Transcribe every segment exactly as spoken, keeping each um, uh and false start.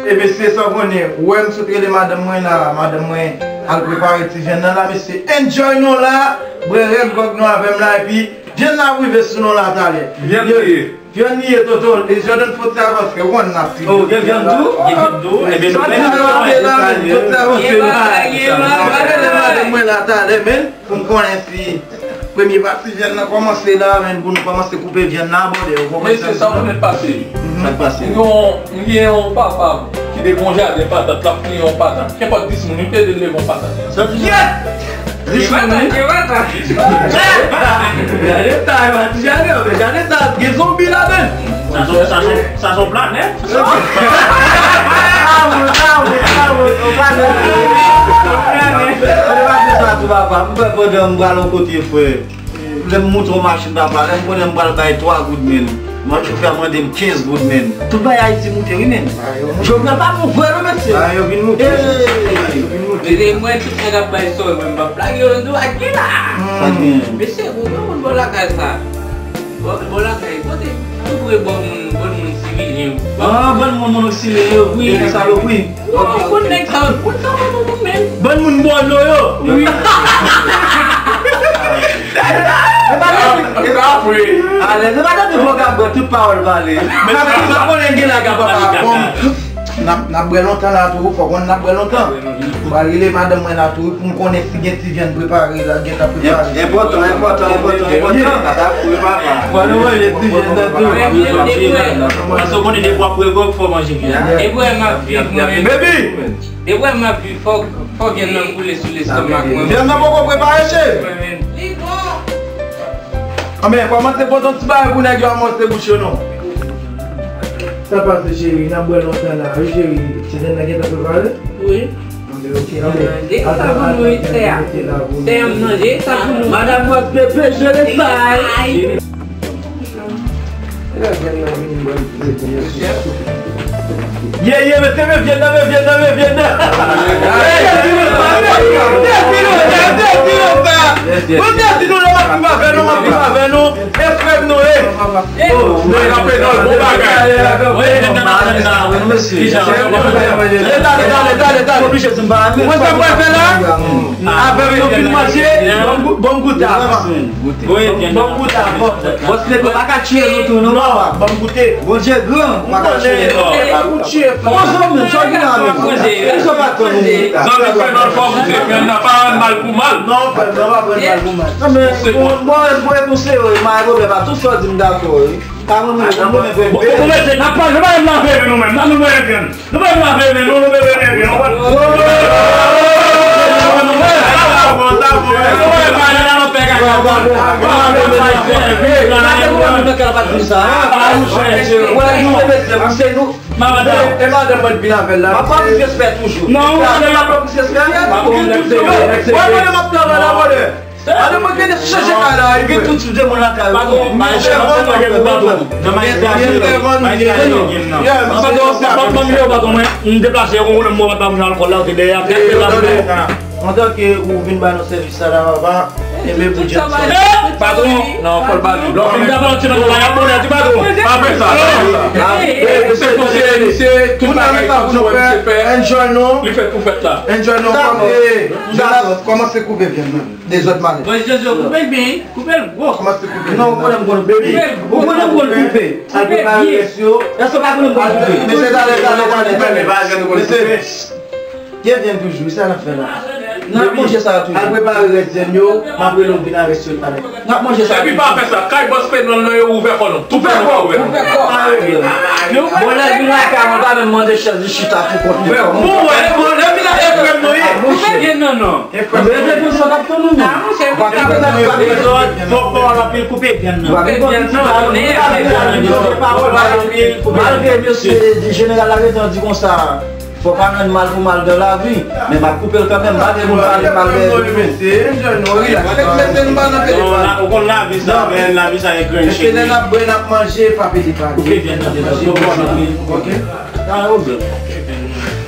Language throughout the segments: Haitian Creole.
E mesye, sa w konnen, ou wè m sot rele madanm mwen la, madanm mwen al prepare ti vyann nan la, mesye, enjoy nou la, bwè rèd gwòg nou avè m la, epi vyann nan ap rive sou nou la talè. Vyann li ye. Vyann li ye, Toto, e Jordan fò ti avanse, ou konn n ap fini. Oh, gen vyann tou? Gen vyann tou? Ebyen, nou menm nou la, men fò ti avanse. Mwen rele madanm mwen la talè, men. Pou m konnen si premye pati vyann nan kòmanse la, men pou nou kòmanse koupe vyann nan, bòdè, ou konprann sa? Mesye, sa w konnen pase? Sa k pase? M gen yon, m gen yon papa ki te gen yon jaden patat, l ap fouye yon patat. Kenpòt dis moun, li te leve yon patat. Sa di, yes! Dis moun, wi. Gade ta, gade ta, gade ta, gen zonbi ladan. Sa se, sa se, sa se yon planèt. Sa se yon planèt. Sa se yon planèt. Sa se yon planèt. Sa tou papa, m pè pandan m pral yon kote, frè. Lè m moute yon machin, papa, lè m konnen m pral bay twa goud, men. Mwen, chofè a mande m kenz goud, men. Tout bagay Ayiti moute, wi, men. Jovenel pa bon vre, non, mesye. Bagay yo vin moute. Yo vin moute. Mwen, tout nèg ap bay sòy, mwen, m p ap lage yo nan dwat la. Sa gen. Mesye, ou gen moun bò lakay sa. Bò, bò lakay, kote tou pre bò moun, bò moun sivilyen yo. Ah, bò moun, moun sivilyen yo, wi, nan salopri. Yo, ou konn nèg sa yo, moun sa yo pa bon moun menm. Bann moun bò dlo yo. Wi. E pa de, e pa de, e pa de vagabon, tout pawòl pale. Men sa, sa konnen gen la gen papa bon. N ap, n ap bwè lontan la tou, fòk konn n ap bwè lontan. M pral rele madanm mwen la tou, pou m konnen si gen ti vyann prepare la, gentan prepare. Enpòtan, enpòtan, enpòtan, enpòtan. Sa ta kou, papa. Fò nou manje ti vyann nan tou. Paske w konnen depi w ap bwè gwòg, fò w manje vyann. E bwè m ap viv mwen menm. Baby! E bwè m ap viv, fò, fò vyann nan koule sou lestomak mwen. Vyann nan poko prepare, cheri. Mwen menm. Li bon. Anben, kòmanse pote yon ti bagay pou nèg yo avanse bouch yo non. Sa pase, cheri? N ap bwè lontan la, wi, cheri. Ti vyann nan gentan prepare? Wi. Anben, ok, anben. Manje sa pou nou, wi, sè a. Sè a, m manje sa pou nou. Madam Boss Bébé, je le sais. Ye, ye, mesye, men vyann nan, men vyann nan, men vyann nan. Hey, Desino, Desino, sa. Bon, Desino, nou ap viv avè nou, ap viv avè nou. E frè m nou ye. Oh, nou ap fè bon bagay. Leta, leta, leta, leta. Ou konn sa mwen fè la? Avè nou fin manje, bon, bon goute a. Bon, bon goute a, bon. Bon, se pa ka tchwe nou tou, non, papa. Bon goute. Bondye gran, pa ka tchwe nou. E pa pou tchwe, frè. Bon, zanmi, sa w gen la, non? Sa pa tann nou. Zanmi, fè nan fò goute. Men nan pa rann mal pou mal. Non, frè, nan pa rann mal pou mal. Non, men, bon, bon, bon, e pou serye, m pa gen pwoblèm a tout sa w di, m dakò, wi. Bon, bon, mesye, n ap pale, nou pa menm lave men nou menm, n ap nou mwen vyann. Nou pa menm lave men nou, nou bebe men vyann, nou pa. E madanm mwen vin avè l la. Non, madanm mwen vin avè l la. Madanm mwen vin avè l la, brother. Alo, mwen genlè chanje kay la, wi. Gen tout tip de moun lakay ou. Patwon, bay chè, patwon, gen pou patwon. Nan Mayisyen, Mayisyen, gen nan. Patwon, sa pa ban m yo, patwon, mwen, m deplase, yon moun mwen pa t ba m jan alkòl la, ou te dèyè a. Antanke ou vin ba nou sèvis sa la, papa, enben pou James. Patwon, non, fò l ba li. Lè w fin gade yon ti bagay la, y ap bonè, ti patwon. Pa fè sa, pa fè sa. Se konseye misye, tout bagay sa pou nou fè. Enjoy nou. Li fè pou fèt la. Enjoy nou. Kòmanse, kòmanse koupe vyann nan. Dezòd malen. Bon, Jojo, koupe l byen, wi. Koupe l gwo. Kòmanse koupe. Non, ou konnen m konn koupe. Koupe l gwo. Ou konnen m konn koupe. Al prepare rès yo. Èske w pa konnen m konn koupe? Mesye, talè, talè, talè, talè. Mesye, gen vyann toujou, sa n ap fè la? N ap manje sa toujou. Al prepare rès vyann yo, m ap rele w vin avè rès yo talè. N ap manje sa toujou. Epi pa fè sa, kay bòs Pedro nan yo ouvè kò nou. Ouvè kò, ouvè kò. Bon, lè l vin lakay mwen, pa menm mande chèz, li chita pou kont li. Bon, wè, bon, lè l vin avè frè m nou ye. Koupe vyann nan, non. Mwen te konsa n ap tann ou menm. Fòk pawòl anpil koupe vyann nan. Malgre mesye jeneral la gentan di konsa, fò pa rann mal pou mal dan lavi, men m ap koupe l kanmenm, pa gen moun pale mal dèyè nou. Ou konn lavi sa, men lavi sa e grenn cheri. Koupe vyann nan deja.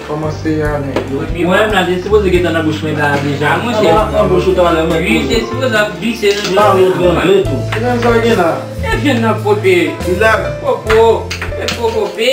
Kòmanse a nèg yo. Mwen menm la, te sipoze gentan nan bouch mwen la deja. A, monchè. Nan bouch ou talè, mwen. Wi, te sipoze ap vise nan. Pa ou tranble tou. Se menm sa gen la. E vyann nan pwope. Li la. Pwopo. E pwopo pe.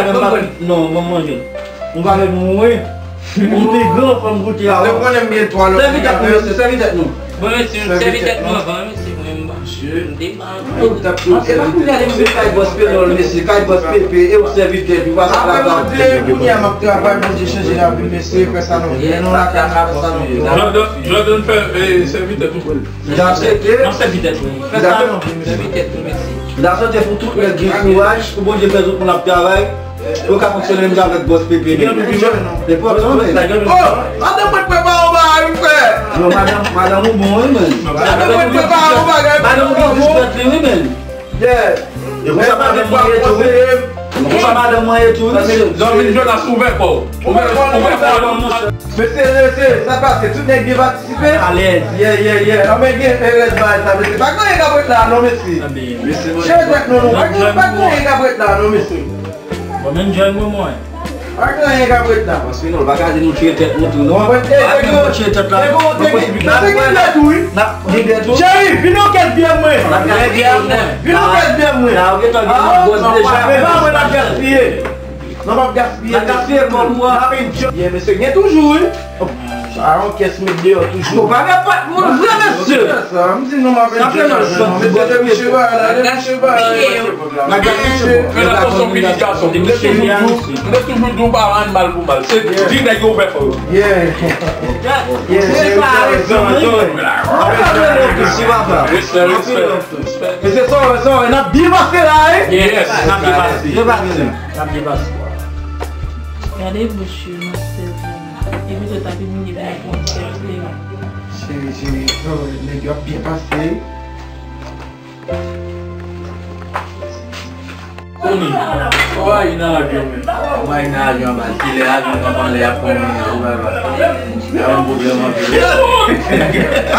bagay m pa, non, ban m manje. Ou pa mèt mouri. Ou pi gran fanm koute a. Ou konnen m gen twa lòt. Sèvi tèt nou, mesye, sèvi tèt nou. Bon, mesye, sèvi tèt nou avan, mesye, mwen m pa. Mesye. M te pa. E pa kounye a li menm kay bòs Penòl, mesye, kay bòs Pepe, e w sèvi tèt ou, pa sa la. Apre Bondye, kounye a m ap travay, Bondye chanje lavi m, mesye, fè sa nou vle, nou lakay, fè sa nou vle. Jordan, Jordan, fè, eh, sèvi tèt ou. N ap swete. N ap sèvi tèt nou. Fè sa nou vle, mesye. Sèvi tèt nou, mesye. N ap swete pou tout nèg gen kouraj, pou Bondye fè tout moun ap travay. Yo ka fonksyone menm jan avèk bòs Pepe, men. Li enpòtan, men. Oh, madanm mwen prepare yon bagay, wi, frè. Non, madanm, madanm ou bon, wi, men. Madanm mwen prepare yon bagay. Madanm ou bon, wi, men. Yeah. E konsa madanm mwen ye tou, wi. Konsa madanm mwen ye tou, wi, mesye. Lè w vin jwenn la, ouvè kò w. Ouvè, ouvè kò w. Mesye, mesye, sa pase, tout nèg byen patisipe? Alèz. Yeah, yeah, yeah. Anben gen erèz bagay sa, mesye. Pa gen anyen k ap ret la, non, mesye. Chèz nèt non, non. Pa gen, pa gen anyen k ap ret la, non, mesye. Bon, men jwenn mwen, mwen. Pa gen anyen k ap ret la. Paske non, pa ka di nou tire tèt nou tou, non. Mwen, eh, pa di nou tire tèt la. N ap gen dèt tou, wi. N ap gen dèt tou. Cheri, vin yon kèt byen mwen. N ap gen dèt mwen. Vin yon kèt byen mwen. La, ou gentan gen gòs deja. Mwen, n ap gaspiye. Non, m ap gaspiye. N ap gaspiye kòb ou a. N ap enjoy. Yeah, mesye, gen toujou, wi. Sa yon kès met deyò toujou. Bon, pa gen pòt moun vre, mesye. Sa, m di nou m ap enjoy. Sa fè nou sòt. Mesye, de miche ba la, de miche ba la. N ap gaspiye. Men atonsyon, pitit gason. M te toujou di w, m te toujou di w pa rann mal pou mal. Se di nèg yo ouvè kò yo. Yeah. Yeah, yeah, yeah. Respè, respè. Mesye, sòrè, sòrè, n ap byen pase la, wi. Yes, n ap byen pase. Byen pase. N ap byen pase. Gade bouch yo, mastè vrèman. Epi sot ap imilye m nan pwòp tèt li. Cheri, cheri, sòrè, nèg yo ap byen pase. Tony, ou pa vin nan avyon, men. Ou pa vin nan avyon, baz. Kilè avyon kanpe anlè, y ap pran moun nan, ou pa vin.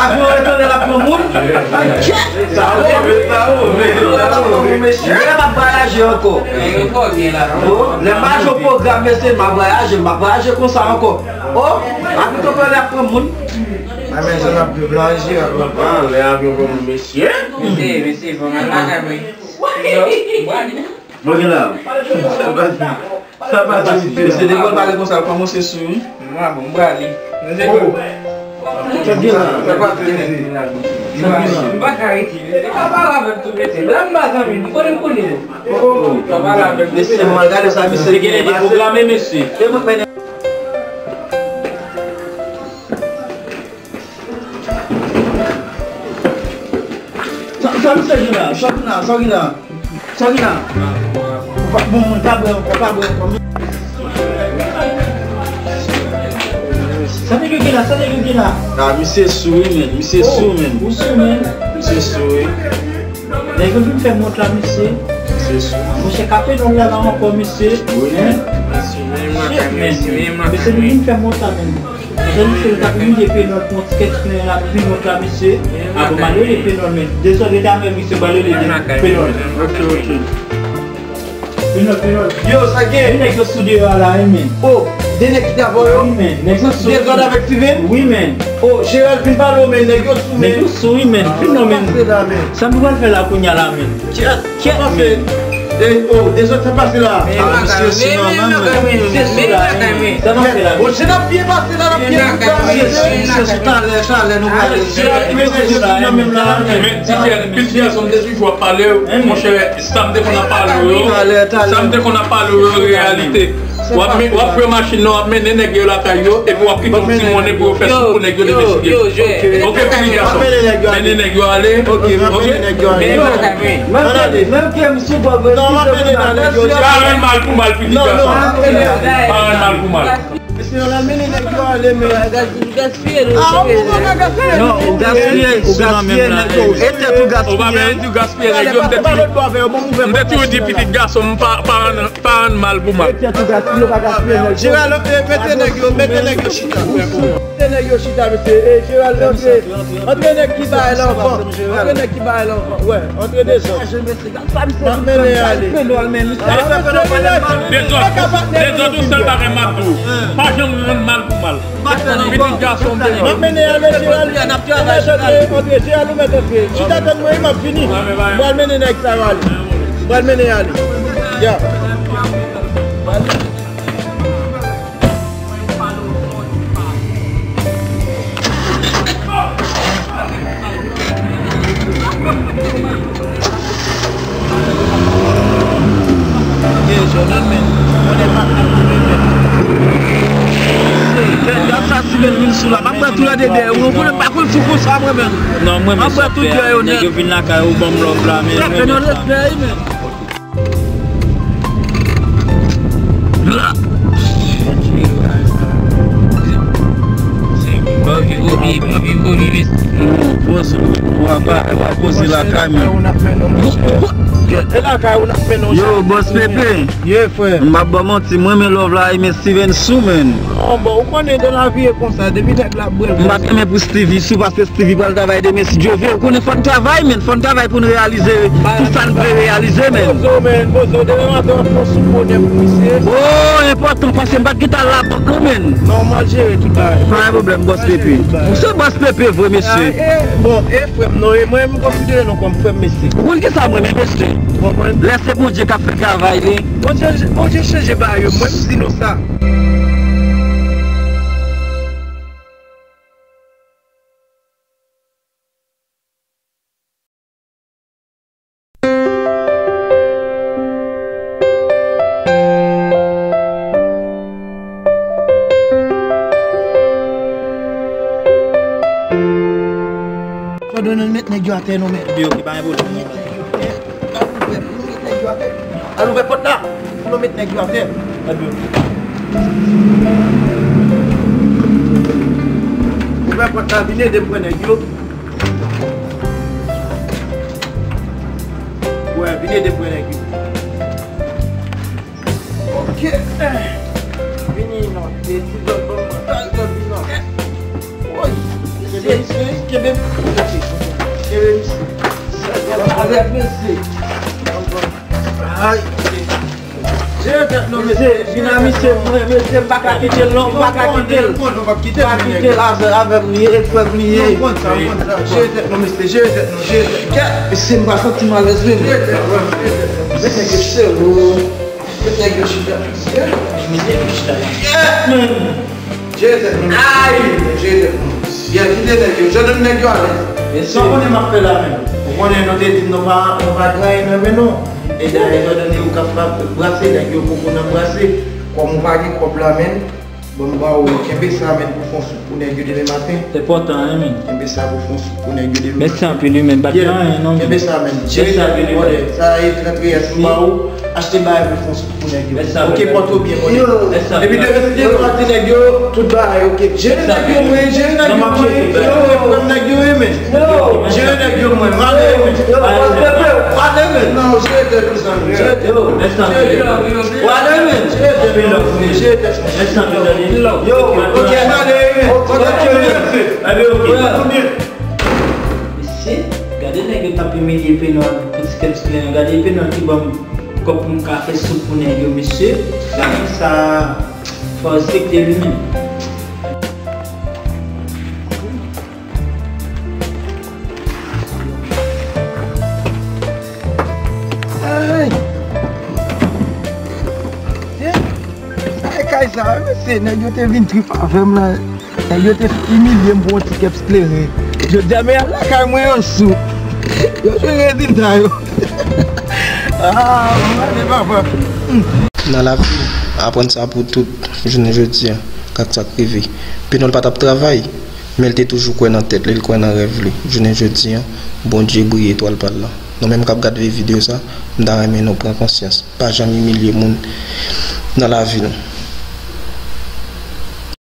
Avyon rete anlè, l ap pran moun. Sa ou, men, sa ou, men, sa ou, men. Lè m ap vwayaje ankò. Lè m pa jwe pwogram, mesye, m ap vwayaje, m ap vwayaje konsa ankò. Oh, avyon kanpe anlè, l ap pran moun. A, men, jan n ap viv la, an Ijirat, non. Ah, lè avyon pran moun, mesye. Mesye, mesye, fò m al lakay mwen. Mwen gen la. Sa pase. Sa pase. Mesye, depi w pale konsa, l kòmanse sou, wi. Mwen, bon, m prale. Oh. Sa gen la. Sa pase, mesye. M pa ka rete. E pa pale avè m tou, mesye. Blan m pa zanmi m, konnen m konnen. Oh, oh. Pa pale avè m tou, mesye. Mesye, mwen gade sa, mesye. Te gen de pwogram, mesye. E mwen mennen. Sa, sa misye gen la? Sa w gen la? Sa w gen la? Sa w gen la? Bon, moun ka bwè ankò, ka bwè ankò. Sa nèg yo gen la? Sa nèg yo gen la? Ah, misye sou wi, men. Misye sou, men. Ou sou, men? Misye sou wi. Nèg yo vin fè mont la, mesye. Mesye sou. Monchè, ka Penòl la la ankò, mesye. Wi, men. Mesye, men, men, men, men, men. Mesye, nou vin fè mont la, men. Jan misye t ap imilye Penòl pou yon ti kèk plen la, nou vin mont la, mesye. A, bon, m al rele Penòl, men. Dezòd, rete avè m, mesye, m al rele Penòl. Ok, ok. Penòl, Penòl. Yo, sa gen? De nèg yo sou deyò a la, wi, men. Oh, de nèg ki t avè w yo? Wi, men. Nèg yo sou. Dezòd avèk Steven? Wi, men. Oh, Gerald vin pale w, men nèg yo sou, men. Nèg yo sou, wi, men. Fin non, men. Pase la, men. Sa nou pral fè la kounye a la, men? Kèt, kèt, men. Eh, oh, dezòd sa pase la. Ah, misye sou nan men, men. Misye sou la, men. Sa n ap fè la? Bon, se n ap byen pase la, n ap byen pase. Misye sou, misye sou talè, talè, nou pale. Misye sou nan men la, men. Men, T J, pitit gason m te toujou ap pale, monchè, sa m te konn ap pale w yo, sa m te konn ap pale w yo, reyalite. W ap men, w ap pran machin nan, w ap mennen nèg yo lakay yo, epi w ap kite yon ti monnen pou yo fè sou pou nèg yo demen sou pye. Ok, pitit gason. Mennen nèg yo ale. Ok, ok. Menm ke m sou bò, non, w ap mennen nèg yo. Pa rann mal pou mal, pitit gason. Pa rann mal pou mal. Mesye, w ap mennen nèg yo ale, men. Gaspiye nou. Ah, ou pa gaspiye. Non, ou gaspiye, ou gaspiye nèg yo. E tèt ou gaspiye. Ou pa bezwen di gaspiye nèg yo, m te toujou, m te toujou di pitit gason m pa, pa rann, pa rann mal pou mal. E tèt ou gaspiye, ou pa gaspiye nèg yo. Jeral, eh, mete nèg yo, mete nèg yo chita. Mete nèg yo chita, mesye. Eh, Jeral, antre, antre nèg ki bay la anvan. Antre nèg ki bay la anvan. Wè, antre dezòd. M ap mennen ale. Dezòd, dezòd, yon sèl bagay m ap di w. Pa janm rann mal pou mal. Pitit gason m te ye. M ap mennen ale, Jeral. Antre, antre, Jeral, ou mèt antre. Chita tann mwen, m ap vini. M pral mennen nèg sa yo ale. M pral mennen ale. Ya. Ye, Jordan, men. Konnen pa ka konnen, men. Kè, y ap sa Steven vin sou la. M ap pran tou la de dèyè. Ou konnen pa konn sou konsa, mwen, men. Non, mwen, men, m ap pran tou dèyè yo nèt. Nèg yo vin lakay ou, ban m lòv la, men. Respè, non, respè, men. Poze, w ap, w ap poze lakay, men. E lakay ou n ap mennen. Yo, Bòs Pepe. Ye, frè. M ap ba w manti, mwen, men love la, men Steven sou, men. Non, bon, ou konnen de la vi e konsa, depi nèg la ap bwè. M pa t renmen pou Stevie sou, paske Stevie pral travay demen, si Dye vle. Ou konnen fò n travay, men, fò n travay pou n reyalize tout sa n vle reyalize, men. Poze w, men, poze w. Demen maten, w ap fè yon soup bonè pou misye. Oh, enpòtan, paske m pa t gentan la bank, non, men. Non, m al jere tout bagay. Pa gen pwoblèm, Bòs Pepe. Ou se Bòs Pepe vre, mesye. Ah, eh, bon, eh, frè m, non, e mwen, m konsidere nou kòm frè m, mesye. Ou konn kisa mwen, men, mesye? Lè se Bondye k ap fè travay li. Bondye, Bondye chanje bagay yo, mwen m di nou sa. Jordan, met nèg yo atè non, men. Ebyen, oke, pa gen pwoblèm. Met nèg yo atè. Al ouvè, al ouvè pòt la. Fò nou met nèg yo atè. Ebyen, oke. Ouvè pòt la, vin ede m pran nèg yo. Wè, vin ede m pran nèg yo. Ok. Vini non, e ti zòt ban m mantal zòt vin non. Woy, kenbe misye, kenbe misye. Kenbe misye. Avèk mesye. Ay. Jere tèt nou, mesye. Vin a misye, mwen, mesye, m pa ka kite l non, m pa ka kite l. M pa kite l avè, avè m li ye, e frè m li ye. Jere tèt nou, mesye, jere tèt nou, jere tèt nou. Kèt, mesye, m pa santi m alèz menm. Jere tèt nou, jere tèt nou. Met nèg yo chita. Met nèg yo chita. Met nèg yo chita. Kèt, menm. Jere tèt nou. Ay! Jere tèt nou. Byen, kite nèg yo. Jordan, nèg yo alèz. Sa w konnen m ap fè la menm. Ou konnen nou te di n nou pa, nou pa trayi nan men nou. E dayè Jordan e ou k ap frap, brase nèg yo poko nan brase. Kòm ou pa gen kòb la menm, ban m ba ou, kenbe sa menm pou fè yon soup pou nèg yo demen maten. Enpòtan, wi, men. Kenbe sa pou fè yon soup pou nèg yo demen maten. Mèsi anpil, wi, men. M pa t gen anyen, non, men. Kenbe sa menm. Jere sa, byen, byen. Sa e trant riyès m ba ou. Achte bagay pou fè yon soup pou nèg yo. Ok, pòte w byen, pòte. Epi demen si Dye vle, w ap di nèg yo tout bagay, ok. Jere nèg yo, mwen, jere nèg yo, mwen. Yo, frè m nèg yo, wi, men. Jere nèg yo, mwen, m ale, men. Ale, men. Non, jere tèt ou, zanmi, jere tèt ou. Jere tèt ou. Ale, men. Jere tèt ou, jere tèt ou. Yo, ok, m ale, men. Ok, ok. Mesye, gade nèg yo t ap imilye Penòl pou ti kèps kleren. Gade Penòl ki ban m kòb pou m ka fè soup pou nèg yo, mesye. Gade sa, fò respekte li menm. Ay! Sa e kay sa, mesye, nèg yo te vin trip avè m la. Nèg yo te imilye m pou yon ti kèps kleren. Jodi a, men al lakay mwen yon sou. Yo jwe rezilta yo. Ah, mwen ale papa. Nan lavi, aprann sa pou tout jounen jodi a, ak sa k rive. Penòl pa t ap travay, men l te toujou kwè nan tèt li, l kwè nan rèv li. Jounen jodi a, Bondye briye etwal pa l la. Nou menm k ap gade videyo sa, m ta renmen nou pran konsyans. Pa janm imilye moun nan lavi nou.